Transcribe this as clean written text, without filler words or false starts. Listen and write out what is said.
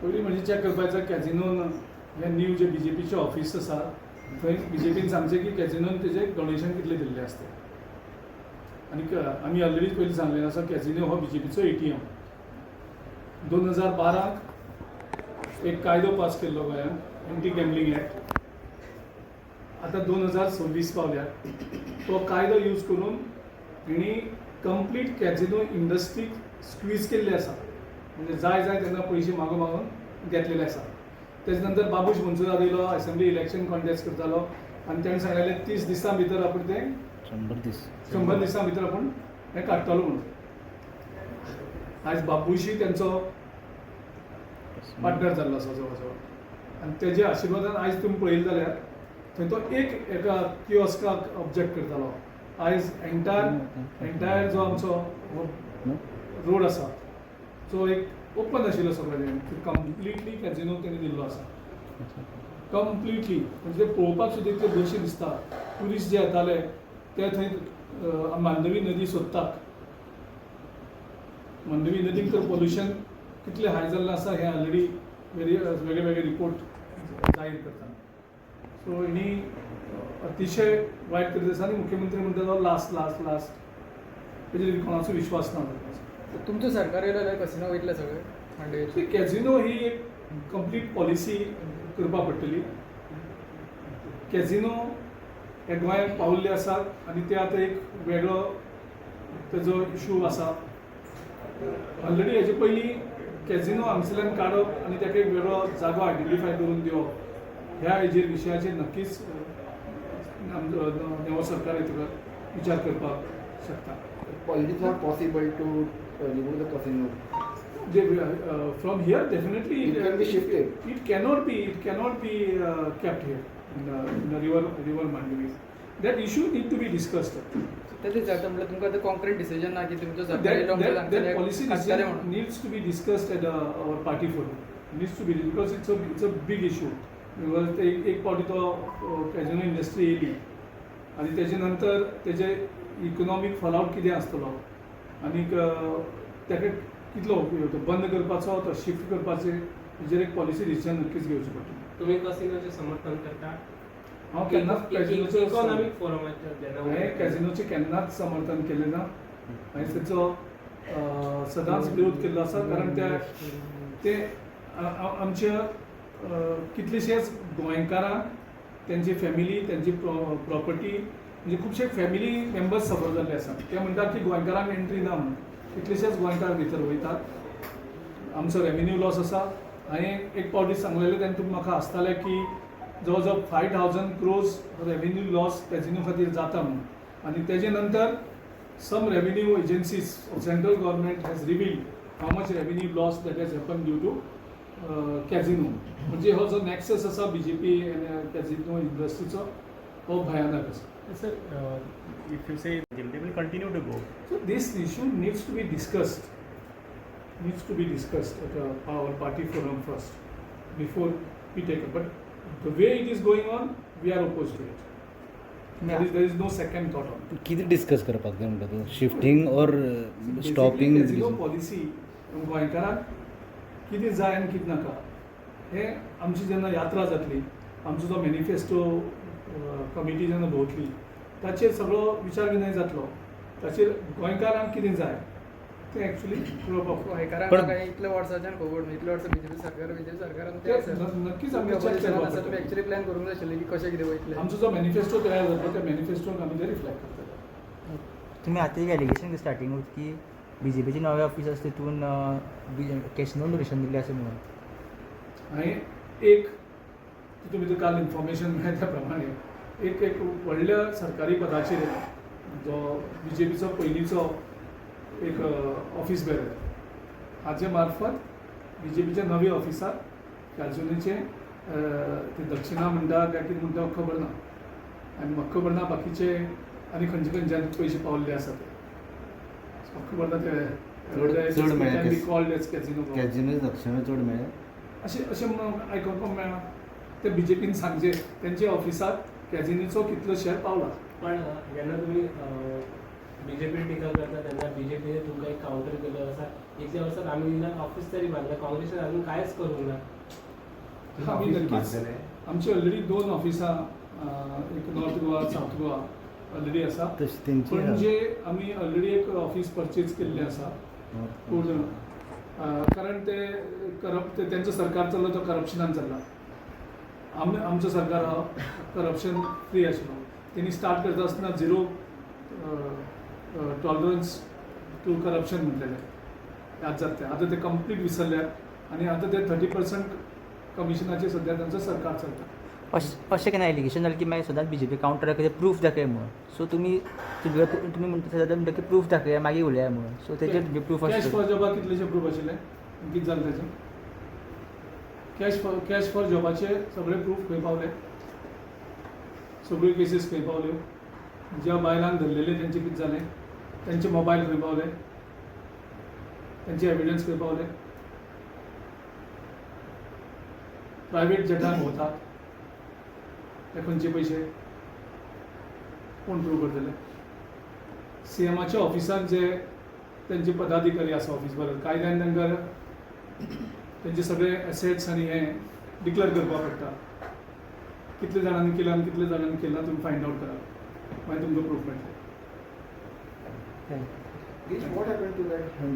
पयलीं म्हणजे चॅक करपाचो कॅझिनोन हे न्यू जे बीजेपीचे ऑफिस आसा थंय बीजेपीन सांगचें की कॅझिनोन तेजें डोनेशन कितलें दिल्लें आसता. आनी आमी ऑलरेडी पयलीं सांगलेलें आसा, कॅझिनो हो बीजेपीचो एटीएम. 2012क एक कायदो पास केल्लो गोंयांत, एंटी गॅम्बलिंग एक्ट. आतां 2026 पावल्या. तो कायदो यूज करून हेणी कंप्लीट कॅझिनो इंडस्ट्रीक स्क्वीज केल्ली आसा. म्हणजे जाय जाय तेन्ना पयशे मागून मागून घेतलेले आसा. तेजे नंतर बाबूश मोन्सेरात येयलो, असेंब्ली इलेक्शन कॉन्टेस्ट करतालो आनी तेणें सांगलेलें, 30 दिसां भितर आपूण तें 100 दीस. 100 दिसां भितर आपूण हें काडटलो म्हणून. आयज बाबूशी तेंचो पार्टनर जाल्लो आसा जवळ जवळ आनी तेज्या आशिर्वादान आयज तुमी पळयलें जाल्यार थंय तो एक एका किओस्काक ऑब्जेक्ट करतालो, आयज एंटायर जो आमचो हो रोड आसा, जो एक ओपन आशिल्लो सगळ्या, कंप्लिटली कॅझिनो तेणी दिल्लो आसा कंप्लिटली. म्हणजे ते पळोवपाक सुद्दां इतले बरें दिसता. ट्युरिस्ट जे येताले ते थंय मांडवी नदी सोदतात. मांडवी नदीक तर पोल्युशन कितलें हाय जाल्लें आसा हें ऑलरेडी वेरी वेगळे वेगळे रिपोर्ट जाहीर करता. सो हेणी अतिशय वायट करीत आसा आनी मुख्यमंत्री म्हणटा तो लास्ट, लास्ट, लास्ट. तेजेर कोणाचो विश्वास ना. तुमचें सरकार येयलें जाल्यार कसिनो वयतले सगळे मांडवीचे? कॅझिनो ही एक कंप्लीट पॉलिसी करपा पडटली. कॅझिनो हे गोंयांत पावल्ले आसात आनी ते आतां एक वेगळो तेजो इशू आसा ऑलरेडी. हेजे पयलीं कॅझिनो हांगसरल्यान काडप आनी ताका एक वेगळो जागो आयडेंटिफाय करून दिवप, ह्या हेजेर विशयाचेर नक्कीच आमचो नवो सरकार येतकर विचार करपाक शकता. It is not possible to remove the casino. From here, definitely. It can be shifted. It cannot be kept here in the river Mandovi. That issue need to be discussed. तेच विचारता, म्हटल्यार तुमकां आतां कॉन्क्रीट डिसिजन ना की तुमचें सरकार That, येयलो म्हणटकच that हांगसरलें policy काडटले decision म्हणून. Needs to be discussed at our party forum. Needs to be, because it's a big issue. Because ते एक एक फावटी तो कॅझिनो इंडस्ट्री येयली आनी तेजे नंतर तेजे इकॉनॉमीक फॉलआउट कितें आसतलो आनीक तेका कितलो तो बंद करपाचो, तो शिफ्ट करपाचें, हेजेर एक पॉलिसी डिसिजन नक्कीच घेवचें पडटलें. तुम्ही कसिनोचे समर्थन करता? हांव केन्नाच कॅझिनोचो इकॉनॉमीक फोरमाचेर जेन्ना हांवें कॅझिनोचें केन्नाच समर्थन केलें ना. हांवें तेचो सदांच विरोध केल्लो आसा, कारण त्या ते आमच्या कितलेशेच गोंयकारांक, तेंची फॅमिली, तेंची प्रॉपर्टी, म्हणजे खुबशे फॅमिली मेंबर्स सफर जाल्ले आसा. ते म्हणटात की गोंयकारांक एंट्री ना म्हणून. कितलेशेच गोंयकार भितर वयतात, आमचो रेवेन्यू लॉस आसा. हांवें एक फावटी सांगलेलें तेन्ना तुमी म्हाका हांसताले की जवळ जवळ 5,000 crores revenue loss casino खातीर जाता म्हणून. आनी तेजे नंतर some revenue agencies of central government has revealed how much revenue loss that has happened due to casino. म्हणजे हो जो नॅक्सस आसा बीजेपी आनी कॅझिनो इंडस्ट्रीचो, हो भयानक आसा. Sir, if you say they will continue to go. So this issue needs to be discussed, needs to be discussed at our party forum first before we take it. But the way it is going on, we are opposed to it. There is no second thought on it. कितें discuss करपाक जाय म्हणटा तूं, shifting or stopping? Casino policy, गोंयकारांक कितें जाय आनी कितें नाका, हें आमची जेन्ना यात्रा जातली, आमचो जो मॅनिफेस्टो कमिटी जेन्ना भोंवतली, ताचेर सगळो विचार विनय जातलो. ताचेर गोंयकारांक कितें जाय तें एक्चुली पळोवपाक. गोंयकारांक काय इतल्या वर्साच्यान खबर न्हू, इतल्या वर्सां बीजेपी सरकार, बीजेपी सरकारान. ते नक्कीच आमी check करपाक आसा. पडटलें. तुमी एक्चुअली प्लॅन करूंक जाय आशिल्लें की कशें कितें वयतलें. आमचो जो मॅनिफेस्टो तयार जातलो, त्या मॅनिफेस्टोक आमी ते रिफ्लेक्ट करतले. तुम्ही आतां एक एलिगेशन स्टार्टिंगूच की बीजेपीचे नवे ऑफिस आसा तितून कॅसिनो डोनेशन दिल्लें आसा म्हणून. हांवें एक तितून भितर काल इन्फॉर्मेशन मेळ्ळें त्या प्रमाणे एक एक व्हडल्या सरकारी पदाचेर जो बीजेपीचो पयलींचो एक ऑफिस बेरर, हाचे मार्फत बीजेपीच्या नव्या ऑफिसाक कॅझिनोचे ते दक्षिणा म्हणटा काय कितें म्हणटा, म्हाका खबर ना. आनी म्हाका खबर ना बाकीचे आनी खंयचे खंयच्यान पयशे पावल्ले आसा ते. म्हाका खबर ना ते. चड मेळ्ळे. Cold as कॅझिनो. कॅझिनो दक्षिणा चड मेळ्ळे? अशें अशें म्हणून आयकोपाक मेळ्ळां. ते बीजेपीन सांगचे, तेंच्या ऑफिसाक कॅझिनोचो कितलो शेअर पावला. पण जेन्ना तुम्ही बीजेपी टिका करता तेन्ना बीजेपीने तुमकां एक कावंटर केलो आसा. इतल्या वर्सात आमी ना ऑफिस तरी बांदला, काँग्रेसीन अजून कांयच करूंक ना. आमी नक्कीच, आमची ऑलरेडी दोन ऑफिसां, एक north Goa, south Goa already आसा. तशी तेंची. पणजे आमी ऑलरेडी एक ऑफिस परचेज केल्लें आसा पूर्ण, कारण ते करप ते तेंचो सरकार चल्ला तो करप्शनान चल्ला. आमी आमचो सरकार हा करप्शन फ्री आशिल्लो. तेणी स्टार्ट करता आसतना झिरो टॉलरन्स टू करप्शन म्हटलेलें, याद जाता तें. आतां ते कंप्लीट विसरल्यात आनी आतां ते 30% कमिशनाचेर सद्या तांचो सरकार चलता. अशें अशें केन्ना एलिगेशन जालें की मागीर सदांच बीजेपी कावंटर दाखयता, प्रूफ दाखय म्हणून. सो तुमी तुमी तुमी म्हणटा, सदांच म्हणटा की प्रूफ दाखया, मागीर उलया म्हणून. सो तेजेर तुमचे प्रूफ कॅश आसतलो. फॉर जॉबा कितलेशे प्रूफ आशिल्ले? कितें जालें ताचें? कॅश फॉर जॉबाचे सगळे प्रूफ खंय पावले? सगळ्यो केसीस खंय पावल्यो? ज्या बायलांक धरलेले तेंचें कितें जालें? तेंचे मोबायल खंय पावले? तेंचे एविडन्स खंय पावले? प्रायवेट जेटान भोंवतात ते खंयचे पयशे कोण प्रूव करतले? सीएमाच्या ऑफिसान जे तेंचे पदाधिकारी आसा ऑफिस बरोबर, कायद्यान तांकां तेंचे सगळे एसेट्स आनी हे डिक्लेअर करपाक पडटा. कितले जाणांनी केलां आनी कितले जाणांनी केलां, तुमी फायंड आवट करात, मागीर तुमकां प्रूफ मेळटलें. Girish, what happened to that 100?